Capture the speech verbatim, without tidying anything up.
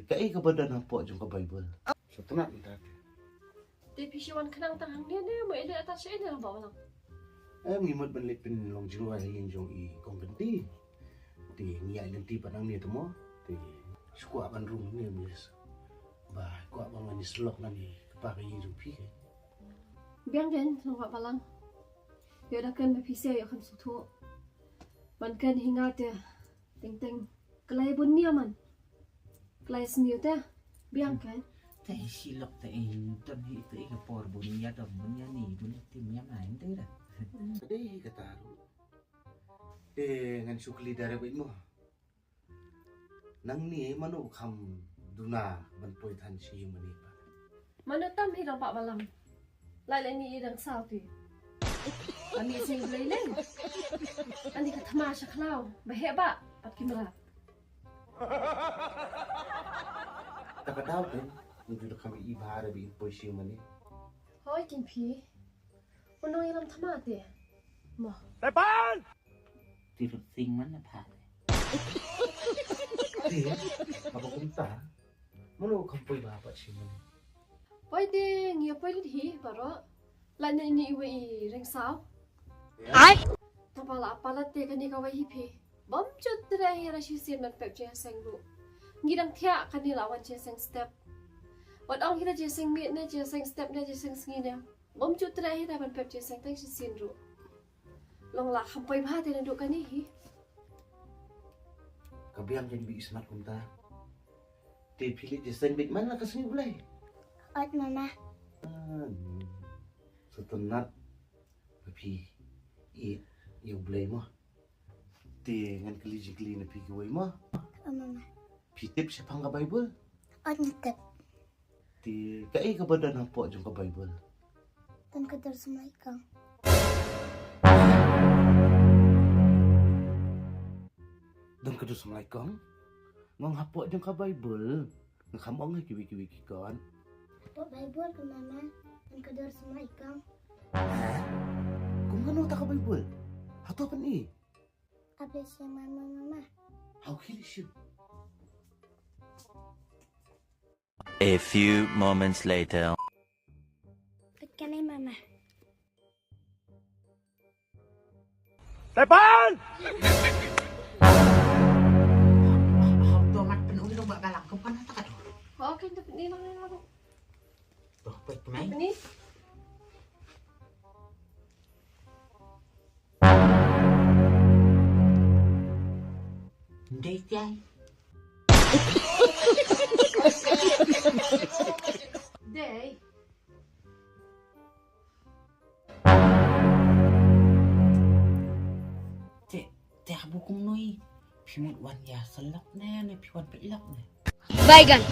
Kaei kaba don hapoh jong ka Baibl? Sngewtynnat mynta. Te phi shu wan khnang tang hangne ne mo i leit atat sha ine lang ba lang? Em, ngi mut ban leit pynlong jingrwai ha ïing jong i kong Kynti. Te ngi ïaid lynti pat nangne te mo. Te shu kwah ban rung ne mo. Ba kwah ban ngan ïasyllok ngan ïa kpa ka ïing jong phi. Biang kein, nong ba balang. Ïoh da kren ba phi sha ïoh kham sngewthuh. Ban kren hi nga te teng teng. Klai bun nia man. Klai smiu te. Biang kein. Te i syllok te i tam hi te i ka por bun nia tam bun nia ni bun nia tim nia main te da. Te hi kata ruh. Te ngan shu kylli direct beit mo. Nangne mano kham duna ban poi than shi mane pa. Mano tam hi dang pa balang. Lai lai ni i dang saw ti. Ani sing blei leng. Ani ka thma sha khlaw. Ba heh ba pat ki mra. Ta ka daw kan. Ngi da kham i bha ra bi poi shi mane. Hoi kin phi. Uno i ram thma te. Mo. Tepan! Ti rut sing man na pha. Ti, haba kumta. Mano kham poi ba pat shi mane. Poi te ngi poi lut hi paro. La ne ni iwe i reng saw. Ai. Tapa la pala te kani ka wai hi phi. Bam chut tre hi ra shi sin man pep je seng ru. Ngi dang thia kani la wan je seng step. Wat ong hi ra je seng miet ne je seng step ne je seng sngi ne. Bam chut tre hi ra man pep je seng teng shi sin ru. Long la kham poi ba te na du kani hi. Ka biang ken bi smat kumta. Te phi leit je seng beit man la ka sngi Blei. Ot mama. Sngewtynnat. Phi i ïa Blei mo. Te ngan kylli jingkylli na phi kiwei mo. Ot mama. Phi tip shaphang ka Baibl? Ot nga tip. Te kaei kaba don hapoh jong ka Baibl? Don ka dur samlaikong. Don ka dur samlaikong? Ngong hapoh jong ka Baibl. Nga kham ong ha kiwei kiwei ki kot. Hapoh Baibl ka mama don ka dur samlaikong. Ha? Kum kano ta ka Baibl? Hato pan i? Abishe mama mama. Hau kili shu. A few moments later. Tekan ni mama. Tepan! Hau to mat penu dong bak balang ke pan tak tu. Oke, tu ni lang lang. Tuh, pek mai. Ni. Ndai jai. Dei. Te, te abu kumno i. Phi mut wan ïa sylok ne, ne phi wan peit lok ne. Bygone.